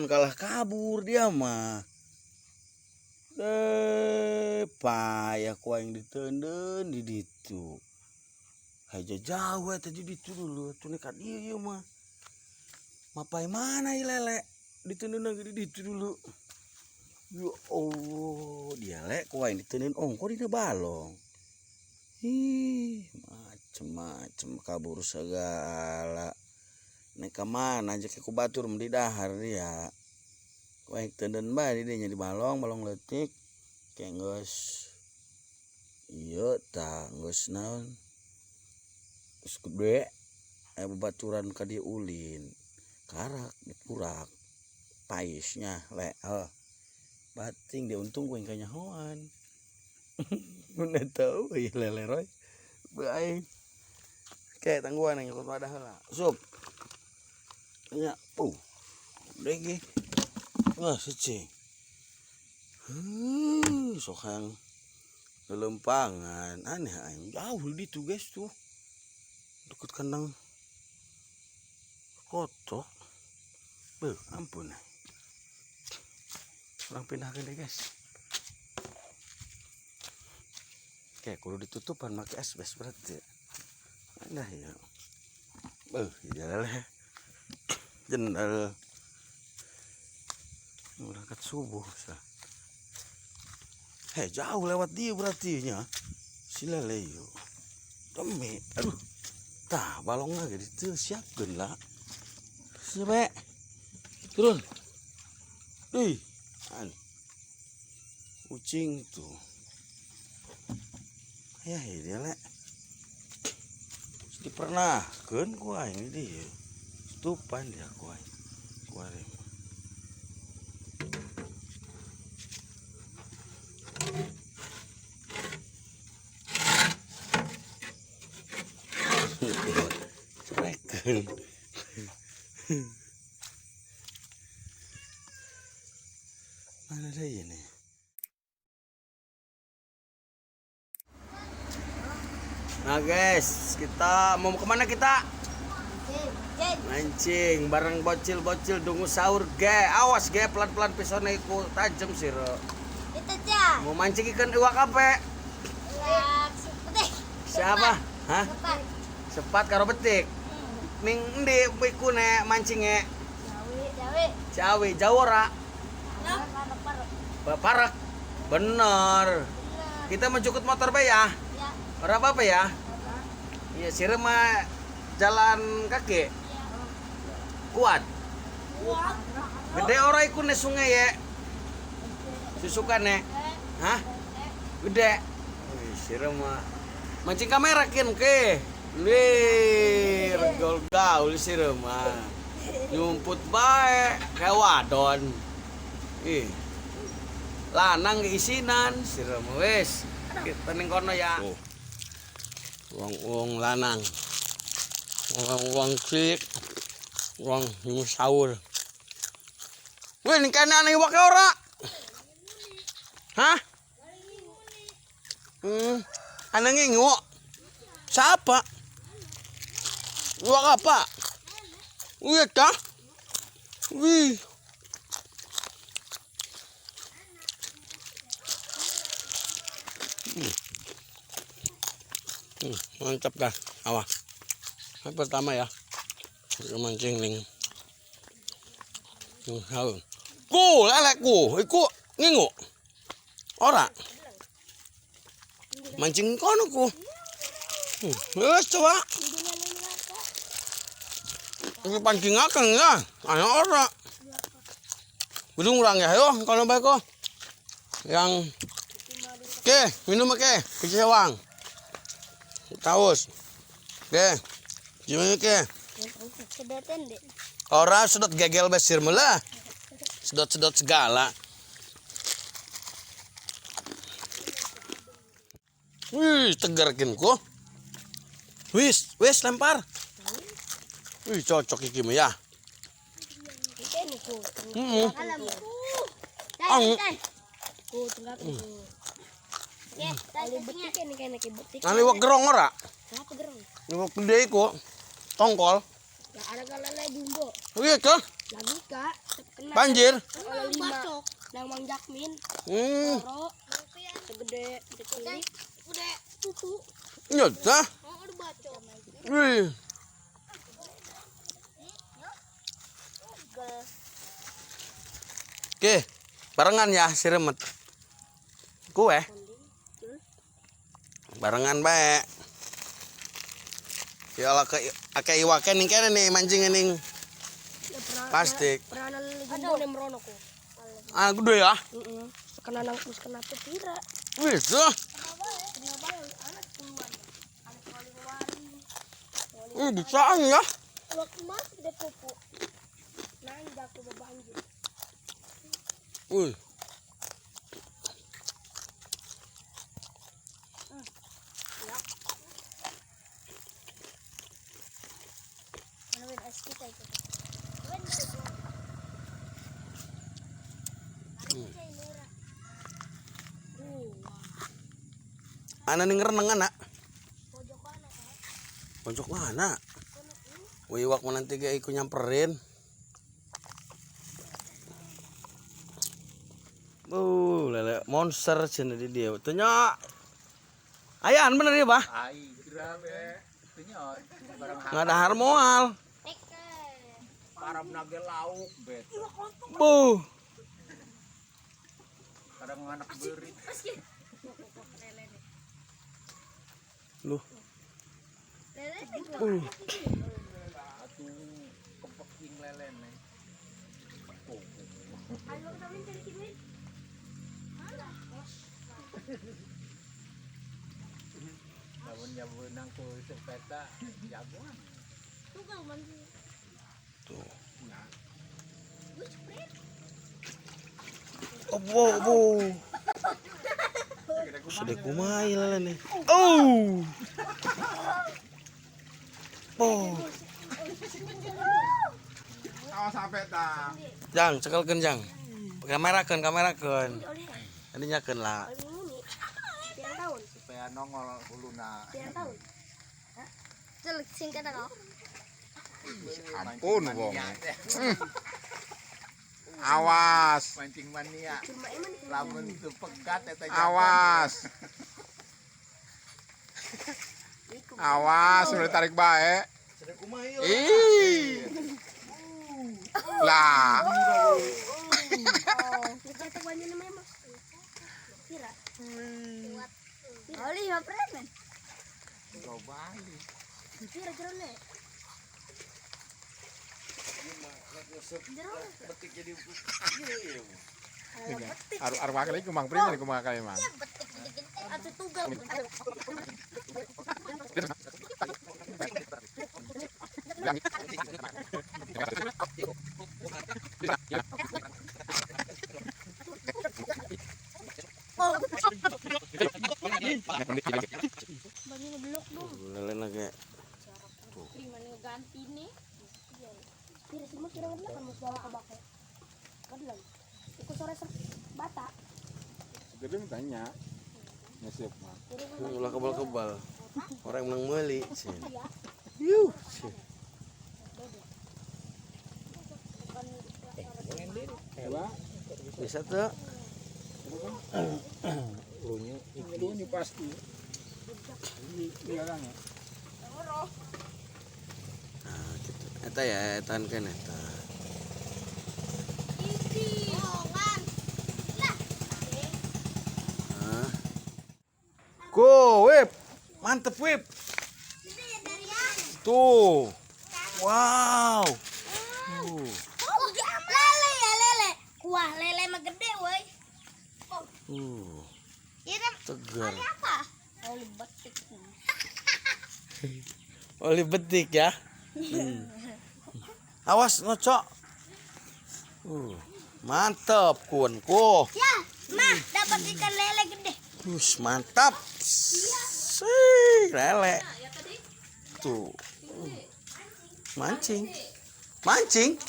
kalah kabur dia mah. Payah ku aing diteundeun di ditu. Haja jauh eta di ditu dulu atuh ka dieu ieu mah. Mapai mana ieu lele? Diteundeun lagi di ditu dulu. Ya Allah, dia lek ku aing diteundeun ongko dina balong. Ih, macem-macem kabur segala. Nek ka mana aja ke ku batur mun didahar dia. Ku aing teundeun bae di dinya di balong, balong leutik. Kayak geus ieu tah geus naon? Geus gede aya babaturan ka dieu ulin. Karak dipurak. Paisnya le heuh. Bating dia untung ku aing kanyahoan. Mun tahu ieu lele roy. Bae. Oke, tangguhan yang ikut wadah heula. Sup. Nya, Dege. Wah, secing. Sok hayang lelempangan. Aneh aing jauh di ditu guys tuh. Deket kandang kotok. Beuh, ampun. Orang pindahkan deh guys. Oke, kudu ditutupan make asbes berarti. Nah ya. Beuh, jalan jendal. Berangkat subuh sah. Hei, jauh lewat dia berarti nya. Si lele yuk. Demi, aduh. Tah, balongnya gitu siapkeun lah. Siapa? Turun. Ih, an. Kucing tuh. Ya, dia le. Dipernahkeun ku aing dia. Tutupan dia ku aing. Ku aing. Cerekeun. Mana ada ini? Nah guys, kita mau kemana kita? Mancing bareng bocil-bocil dungu sahur ge. Awas ge, pelan-pelan pisaunya iku tajam sih ro. Mau mancing ikan iwak apa? Siapa? Hah? Sepat karo betik. Ning endi iku nek mancinge? Jawi. Jawi, jauh ora? Parek. Bener. Kita mau cukut motor bae ya? Ya. Ora apa-apa ya? Iya, sira mah jalan kaki. Ya. Kuat. Kuat. Gede ora iku nek sungai ya? Susukane. Hah? Gede. Wih, sira mah mancing kamera kin ke. Wih, regol gaul sira mah. Nyumput bae kayak wadon. Ih. Lanang keisinan sira mah wis. Kita ning kono ya. Oh. Wong-wong lanang. Wong-wong cilik. Wong sahur. Wih, ning kene ana iwake ora? Hah? Ana ngingu. Siapa? Iwak apa? Wih, kah? Wih. Mantap dah, awas. Ini pertama ya. Kita mancing ning. Ku, lelekku, iku ngingu. Ora. Mancing kono ku. Wes coba. Ini pancing akang ya. Ayo ora. Belum urang ya, ayo kalau baik kok. Yang oke, minum oke, kecewang. Taus. Oke. Gimana oke? Sedotan deh. Ora sedot gegel besir mula. Sedot-sedot segala. Wih, tegar kin ku. Wis, wis lempar. Wih, cocok iki mah ya. Heeh. Ane iwak gerong ora? Apa gerong? Iwak gede iku. Tongkol. Ya ada galala bumbo. Iya kah? Lagi kak. Banjir. Lima. Nang Mang Jakmin. Toro. Segede kecil. Udah pupu. Iya dah. Wih. Oke, barengan ya si remet. Kue. Barengan bae. Ya lah ke ake iwake ning kene nih mancing ning. Plastik. Ah, gede ya? Heeh. Kena nang wis kena pira. Wih, tuh. Bisaan ya. Waktu masuk deh pupuk. Nanjak ke banjir. Wih. Ana ning reneng anak. Pojok mana? Wiwak mau nanti gak ikut nyamperin. Lele monster cina di dia. Tanya, ayan bener ya bah? Nggak ada harmoal. Param nage lauk bet. Bu. Kadang anak berit. Loh. Tuh. Oh, oh. Sudah kumai lele nih. Oh. Oh. Awas sampai ta. Jang, cekelkeun jang. Kamerakeun, kamerakeun. Ini nyakeun lah. Supaya nongol huluna. Ampun wong. Awas. Mancing mania. Lamun teu pegat eta. Awas. Awas, udah tarik bae. Ih. Lah. Arwah kali kumang prima kumang kali mang. Ulah kebal-kebal. Orang menang meuli. Yuh. Bisa tuh. Lunyu pasti. Nah, gitu. Eta ya, etan kan eta. Go, Wip. Mantep, Wip. Tuh. Wow. Lele ya, lele. Kuah lele mah gede, woi. Tegar. Apa? Oli betik. Oli betik ya. Awas ngocok. Mantep kun ku. Ya, mah dapat ikan lele gede. Mantap. Sih, lele. Tuh. Mancing. Mancing.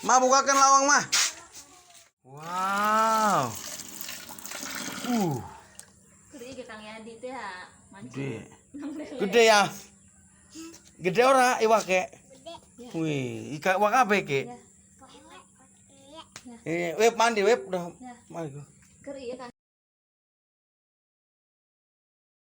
Ma, bukakan lawang, Ma. Wow. Gede. Gede ya. Gede ora iwake? Wih, ikan wak apa iki? Eh, web mandi web udah. Mandi. Keur ieu kan.